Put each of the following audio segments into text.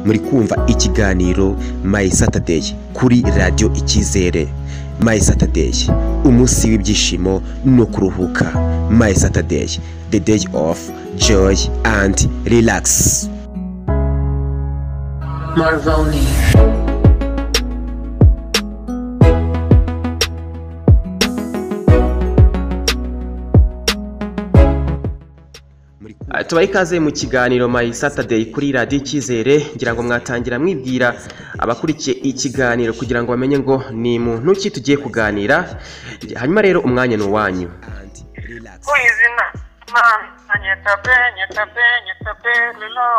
Muri kumva ikiganiro My Saturday kuri Radiyo Icyizere. My Saturday, umunsi w'ibyishimo no kuruhuka. My Saturday, the day of joy and relax. Marvoni. Tubaha ikaze mu kiganiro My Saturday kuri Radiyo Icyizere. Ngira ngo mwatangira mwibwira abakurikiye ikiganiro kugira ngo bamenye ngo ni muntu ki tugiye kuganira. Hanyuma rero umwanya ni uwanyu. Ku izina nyetape nyetape nyetape lilo.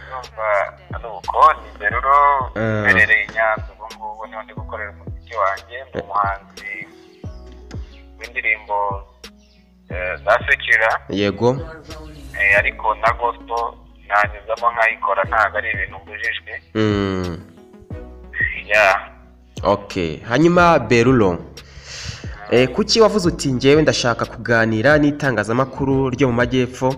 Numva ari uko ni Beruro, mberereye i Nyanza ubu ngubu niho ndi gukorera umuziki wanjye. Ndi umuhanzi w'indirimbo za sekira. Yego. Ariko na gospel nanyuzamo nkayikora, ntabwo ari ibintu mbujijwe. Okay. Hanyuma Beruro, kuki wavuze uti njyewe ndashaka kuganira n'itangazamakuru ryo mu majyepfo?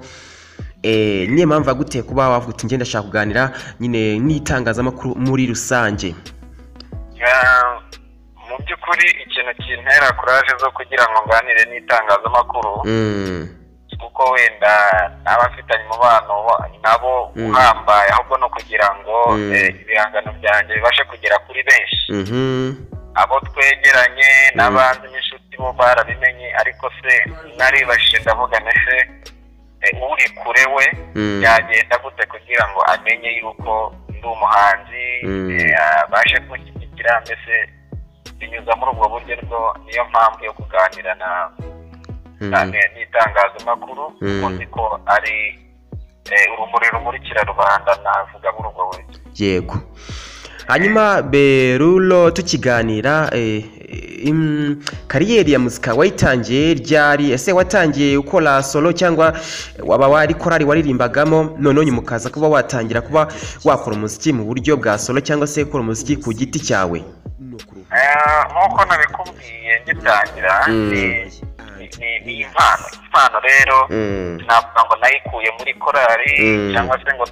Niyo mpamvu aguteye kuba wavuga uti njye ndashaka kuganira nyine n'itangazamakuru muri rusange? Mu by'ukuri ikintu kintera kuraje zo kugira ngo nganire n'itangazamakuru, kuko wenda n'abafitanye umubano nabo uhambaye, ahubwo no kugira ngo ibihangano byanjye bibashe kugera kuri benshi. Abo twegeranye n'abandi n'inshuti bo barabimenye, ariko se naribashije ndavuga nese uri kure we byagenda gute kugira ngo amenye yuko ndi umuhanzi, abashe kunshyigikira, mbese binyuza muri ubwo buryo. Rwo niyo mpamvu yo kuganira na n'itangazamakuru, kuko nzi ko ari urumuri rumurikira rubanda, navuga muri ubwo buryo. Yego. Hanyuma Beruro, tukiganira, kariyeri ya muzika wayitangiye ryari? Ese watangiye ukora solo cyangwa waba wari korali waririmbagamo, noneho nyuma ukaza kuba watangira kuba wakora umuziki mu buryo bwa solo cyangwa se ukora umuziki ku giti cyawe? Nk'uko nabikubwiye ngitangira, ni impano. Impano rero navuga ngo nayikuye muri korali cyangwa se ngo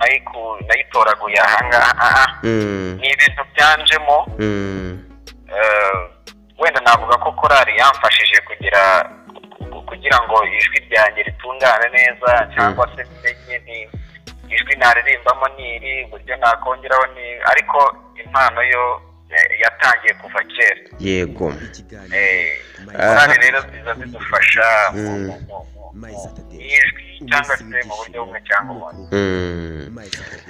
nayitoraguye ahangaha, ni ibintu byanjemo. Wenda navuga ko korali yamfashije kugira ngo ijwi ryanjye ritungane neza, cyangwa se menye ijwi naririmbamo niri, uburyo nakongeraho ni, ariko impano yo yatangiye kuva kera. Yego. Korali rero ziza zidufasha mu ijwi cyangwa se mu buryo bumwe cyangwa ubundi.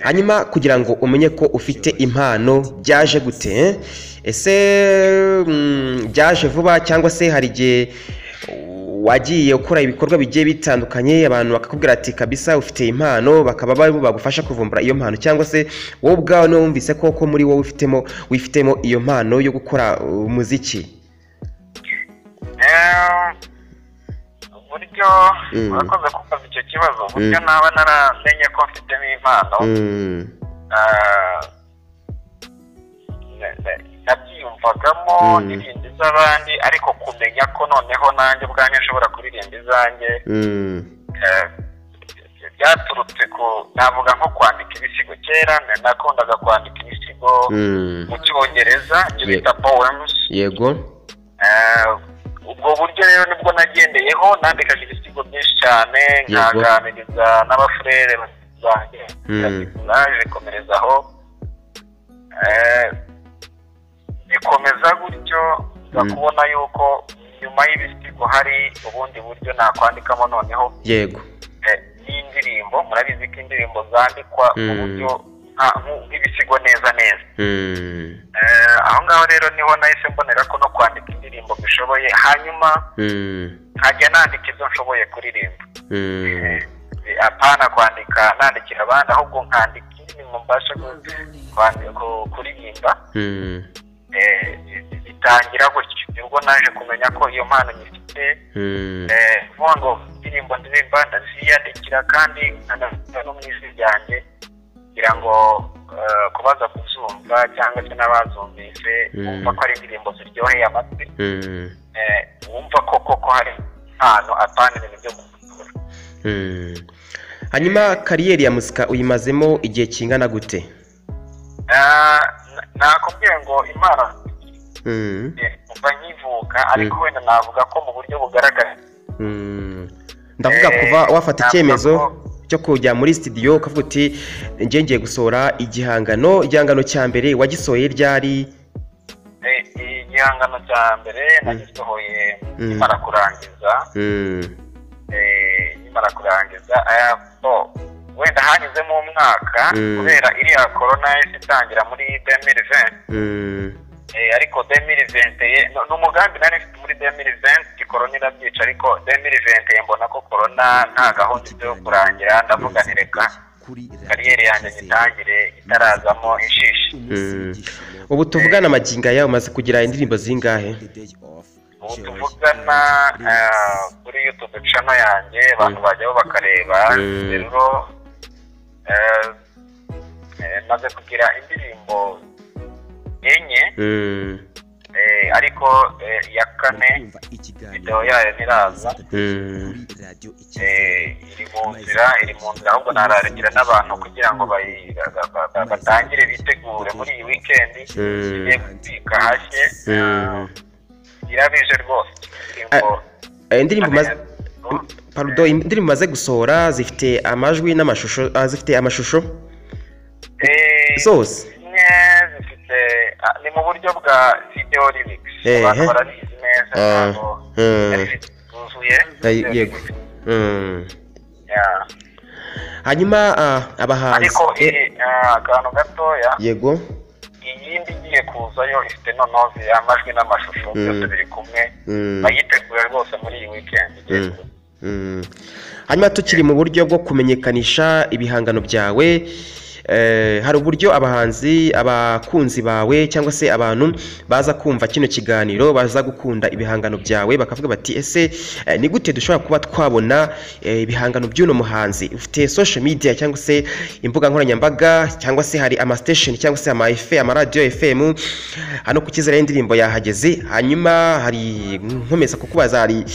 Hanyuma kugira ngo umenye ko ufite impano byaje gute? Ese byaje vuba cyangwa se hari igihe wagiye ukora ibikorwa bigiye bitandukanye abantu bakakubwira ati kabisa ufite impano, bakaba bagufasha kuvumbura iyo mpano, cyangwa se wowe ubwawe niwe wumvise koko muri wowe wifitemo iyo mpano yo gukora umuziki? Uburyo urakoze kubaza icyo kibazo. Uburyo naba naramenye ko mfitemo impano, nabyiyumvagamo ndirimba iz'abandi, ariko kumenya ko noneho nanjye ubwanjye nshobora kuririmba izanjye byaturutse ku, navuga nko kwandika ibisigo. Kera nakundaga kwandika ibisigo mu Cyongereza, ibyo bita poems. Yego. Ubwo buryo rero nibwo nagendeyeho, nandikaga ibisigo byinshi cyane, nkaganiriza n'abafurere banjye, naje komerezaho, bikomeza gutyo, nza kubona yuko nyuma y'ibisigo hari ubundi buryo nakwandikamo noneho. Yego. N'indirimbo, murabizi ko indirimbo zandikwa mu buryo nk'ibisigo neza neza. Aho ngaho rero niho nahise mbonera ko no kwandika indirimbo mbishoboye, hanyuma nkajya nandika ibyo nshoboye kuririmba. Apana kwandika nandikira abandi, ahubwo nkandika indirimbo mbasha kuririmba. Bitangira gutyo, nibwo naje kumenya ko iyo mpano nyifite. Vuga ngo indirimbo ndirimba ndaziyandikira kandi nkanazita no mu ijwi ryanjye, kugira ngo kubaza kuzumva cyangwa se n'abazumvise bumva ko ari indirimbo ziryoheye amatwi, wumva ko koko hari impano, apana ibintu byo gukora. Hanyuma kariyeri ya muzika uyimazemo igihe kingana gute? Nakubwiye ngo impano kuva nkivuka, ariko wenda navuga ko mu buryo bugaragara. Ndavuga kuva wafata icyemezo cyo kujya muri studio ukavuga uti ngiye ngiye gusohora igihangano cya mbere wagisohoye ryari? Igihangano cya mbere nagisohoye nkimara kurangiza. Nkimara kurangiza wenda hanyuzemo umwaka kubera iriya corona yahise itangira muri 2020. Ariko 2021 ni umugambi nari mfite muri 2020, corona irabyica, ariko 2021 mbona ko corona nta gahunda yo kurangira, ndavuga nti reka kariyeri yanjye nyitangire itarazamo inshishi. Ubu tuvugana magingo aya umaze kugira indirimbo zingahe? Ubu tuvugana kuri YouTube channel yanjye abantu bajyaho bakareba rero, maze kugira indirimbo 4, ariko iya kane video yayo ntiraza, iri mu nzira, ahubwo nararigira n'abantu kugira ngo batangire bitegure muri iyi weekend igiye gutwika hashye, irabije rwose. Indirimbo maze gusohora zifite amajwi n'amashusho, zifite amashusho zose zifite, ni mu buryo bwa video lyrics, abantu barabizi neza ntabwo zuzuye. Yego. Hanyuma abahanzi, ariko akantu gatoya, yego, iyindi igiye kuzayo ifite noneho amajwi n'amashusho byose biri kumwe, bayitegura rwose muri iyi weekend. Hanyuma tukiri mu buryo bwo kumenyekanisha ibihangano byawe, hari uburyo abahanzi, abakunzi bawe cyangwa se abantu baza kumva kino kiganiro baza gukunda ibihangano byawe bakavuga bati ese ni gute dushobora kuba twabona ibihangano by'uno muhanzi? Ufite social media cyangwa se imbuga nkoranyambaga, cyangwa se hari ama station cyangwa se ama FM, ama radio FM hano ku Cyizere indirimbo yahageze. Hanyuma hari nkomeza kukubaza, hari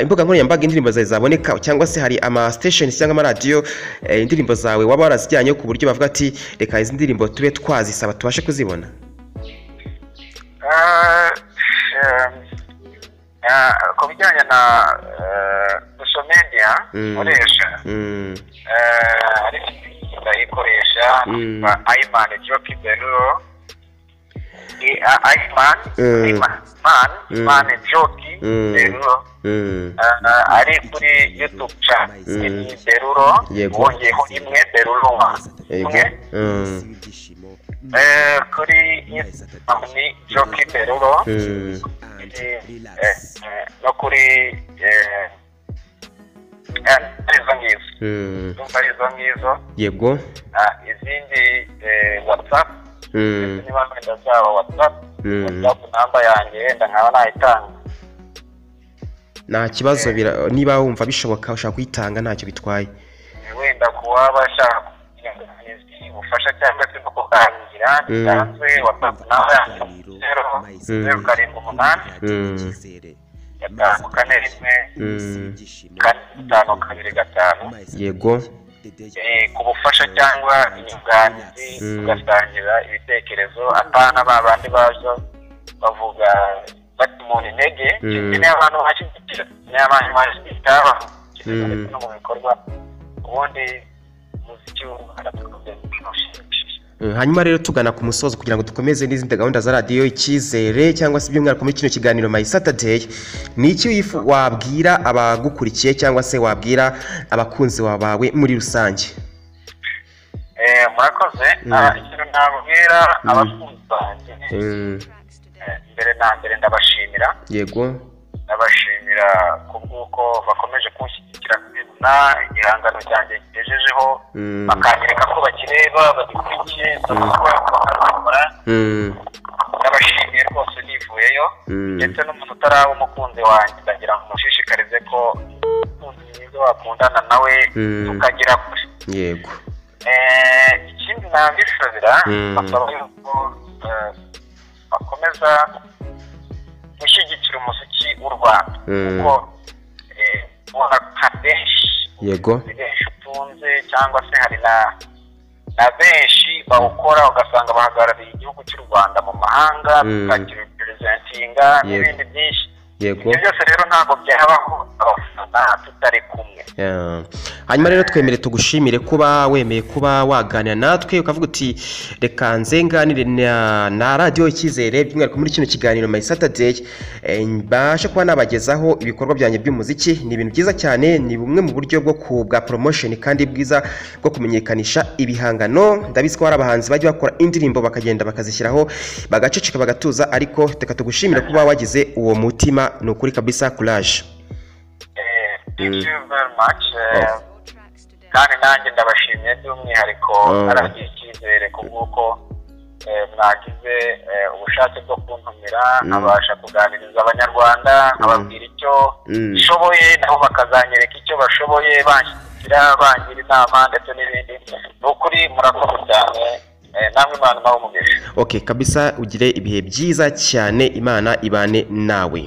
imbuga nkoranyambaga indirimbo zawe zaboneka, cyangwa se hari ama station cyangwa ama radio indirimbo zawe waba warazijyanye ku buryo bavuga ati reka izi ndirimbo tube twazisaba tubashe kuzibona? Ku bijyanye na social media nkoresha, ndayikoresha Ayman Joki Beruro, Ayman Joki Beruro, ari kuri YouTube channel ni Beruro, wongeyeho imwe Beruro umwe, kuri Instagram ni Joki Beruro, no kuri izo ngizo, ndumva ari izo ngizo. Yego. Izindi WhatsApp, niba wenda zaba WhatsApp namba yanjye wenda nkaba nayitanga, nta kibazo, niba wumva bishoboka ushaka kuyitanga ntacyo bitwaye. Wenda kuwaba ashaka ubufasha cyangwa se no kuganira bisanzwe, WhatsApp namba yanjye 0 0 7 8 5 4 1 4 5 2 5. Yego. Ku bufasha cyangwa inyunganizi, tugasangira ibitekerezo, apana ba bandi bazo bavuga bati umuntu intege, ni abantu bashyigikira, ni abantu bashyigikira no mu bikorwa, ubundi umuziki w'u Rwanda tukabyushimishije. Hanyuma rero tugana ku musozo kugira ngo dukomeze n'izindi gahunda za radio Icyizere cyangwa se by'umwihariko muri kino kiganiro My Saturday, ni iki wabwira abagukurikiye cyangwa se wabwira abakunzi bawe muri rusange? Murakoze. Ikintu nabwira abakunzi banjye, mbere na mbere ndabashimira. Yego. Ndabashimira kubw'uko bakomeje kunshyigikira na igihangano cyanjye kigejejeho, bakanyereka ko bakireba, bagikurikiye, bakabikora. Ndabashimiye rwose nivuyeyo, ndetse n'umuntu utaraba umukunzi wanjye ndagira ngo mushishikarize ko umukunzi mwiza wakundana nawe tukagira kure. Yego. Ikindi nabisabira, basaba yuko bakomeza gushyigikira umuziki w'u Rwanda, kuko ubona benshi Yego. Benshi utunze bimeze, cyangwa se hari na benshi bawukora ugasanga bahagarariye igihugu cy'u Rwanda mu mahanga, tukakirepresentinga n'ibindi byinshi. Ibyo byose rero ntabwo byabaho abafana tutari kumwe. Hanyuma rero twemere tugushimire kuba wemeye kuba waganira natwe, ukavuga uti reka nze nganire na radiyo Icyizere, by'umwihariko muri kino kiganiro My Saturday, mbashe kuba nabagezaho ibikorwa byanjye by'umuziki. Ni ibintu byiza cyane, ni bumwe mu buryo bwa promotion kandi bwiza bwo kumenyekanisha ibihangano. Ndabizi ko hari abahanzi bajya bakora indirimbo bakagenda bakazishyiraho bagaceceka bagatuza, ariko reka tugushimire kuba wagize uwo mutima, ni ukuri kabisa, courage. Thank you very much. Kandi nanjye ndabashimiye by'umwihariko naragiye icyizere kubw'uko mwagize ubushake bwo kuntumira, nkabasha kuganiriza Abanyarwanda, nkababwira icyo nshoboye, nabo bakazanyereka icyo bashoboye, banshyigikira, bangira inama ndetse n'ibindi. Ni ukuri murakoze cyane, namwe Imana ibahe umugisha. Okay, kabisa, ugire ibihe byiza cyane, Imana ibane nawe.